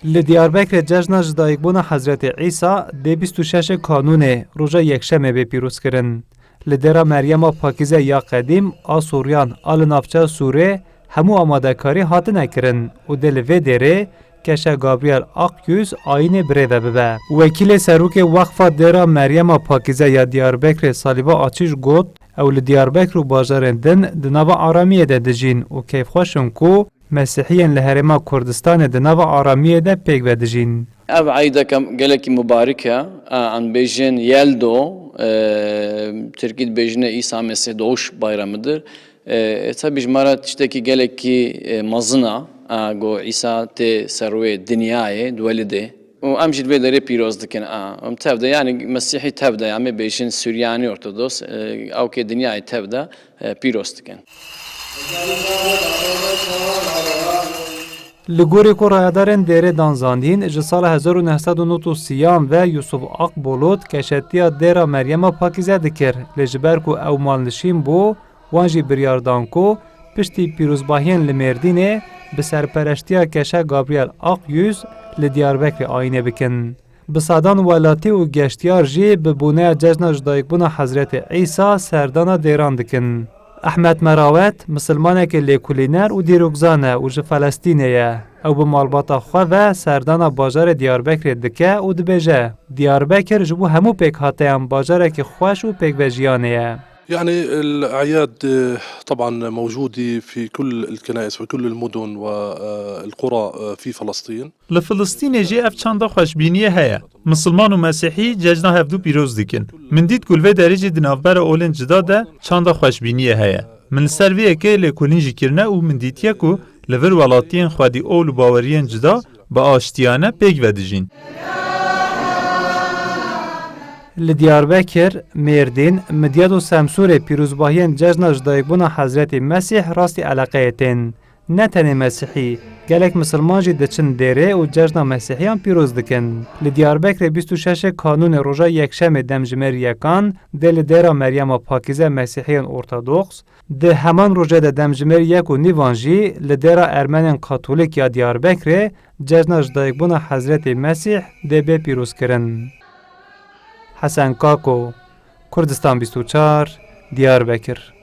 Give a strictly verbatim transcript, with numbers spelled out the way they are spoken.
Li Diyarbekirê cejna ji dayikbûna Hezretê Îsa dê bîst û şeş Kanûnê, roja Yekşemê bê pîrozkirin. Li dêra Meryema Pakîze ya qedîm a Sûriyan a li navçeya Sûrê hemû amadekarî hatine kirin û dê li vê dêrê Keşe Gabriel Akyüz ayînê birêve bibe. Wekîlê serokê Weqfa Dêra Meryema Pakîze ya Diyarbekirê Salîva Açîj got, ew li Diyarbekir û bajarên din di nava aramiyê de dijîn û keyfxweş in ku Mesîhiyên li Herêma Kurdistanê di nava aramiyê de pêk ve dijîn. Ev eydeke gelekî mubarik e. A, em bêjin Yeldo, e, Tirkî dibêjine Îsa Mesîh Doğuş Bayramıdır. E, e, tabii ji me re tiştekî gelekî, e, mezin e, a, ku Îsa tê ser wê dinyayê, diwelidê. Û em jî di vê derê pîroz dikin, a, em tev de, yanî Mesîhî tev de, em ê bêjin Suryanî Ortodoks, e, ew kê dinyayê tev de, e, pîroz dikin. Li gorî ku rayedarên dêrê dan zandîn, ji sala hezar û neh sed û nod û sêyan ve Yusuf Akbulut keşetiya dêra Meryema Pakîze dikir, lê ji ber ku ew malnişîn bû, wan jî biryar dan ku piştî pîrozbahiyên li Mêrdînê bi serpereştiya Keşe Gabriel Akyüz li Diyarbekirê ayînê bikin. Bi sedan welatî û geştiyar jî bi boneya cejna ji dayikbûna Hezretê Îsa serdana dêran dikin. Ehmed Merawet, misilmanekî lêkolîner û dîrokzan e û ji Felestînê ye. Ew bi malbata xwe ve serdana bajarê Diyarbekirê dike û dibêje, Diyarbekir ji bo hemû pêkhateyan bajarekî xweş û pêkvejiyanê ye. يعني الأعياد، آه، طبعًا موجودة في كل الكنائس وكل المدن والقرى، آه، في فلسطين. Li Filistînê jî ev çanda xweşbîniyê heye. Misilman û Mesîhî cejna hevdû pîroz dikin. Min dît ku li vê derê jî di navbera olên cida de çanda xweşbîniyê heye. Min li ser vê yekê lêkolîn jî kirine û min dîtiye ku li vir welatiyên xwedî ol û baweriyên cida bi aştiyane pêk ve dijîn. Li Diyarbekir, Mêrdîn, Midyad û Semsûrê pîrozbahiyên cejna ji dayikbûna Hezretî Mesîh rastî eleqeyê tên. Ne tenê Mesîhî, gelek misilman jî diçin dêrê û cejna Mesîhiyan pîroz dikin. Li Diyarbekirê bîst û şeş Kanûnê roja Yekşemê demjimêr yekan dê li dêra Meryema Pakîze Mesîhiyên Ortodoks, di heman rojê de demjimêr yek û nîvan jî li dêra Ermenên Katolîk ya Diyarbekirê cejna ji dayikbûna Hezretê Mesîh dê bê pîrozkirin. Hesen Kako, Kurdistan bîst û çar, Diyarbekir.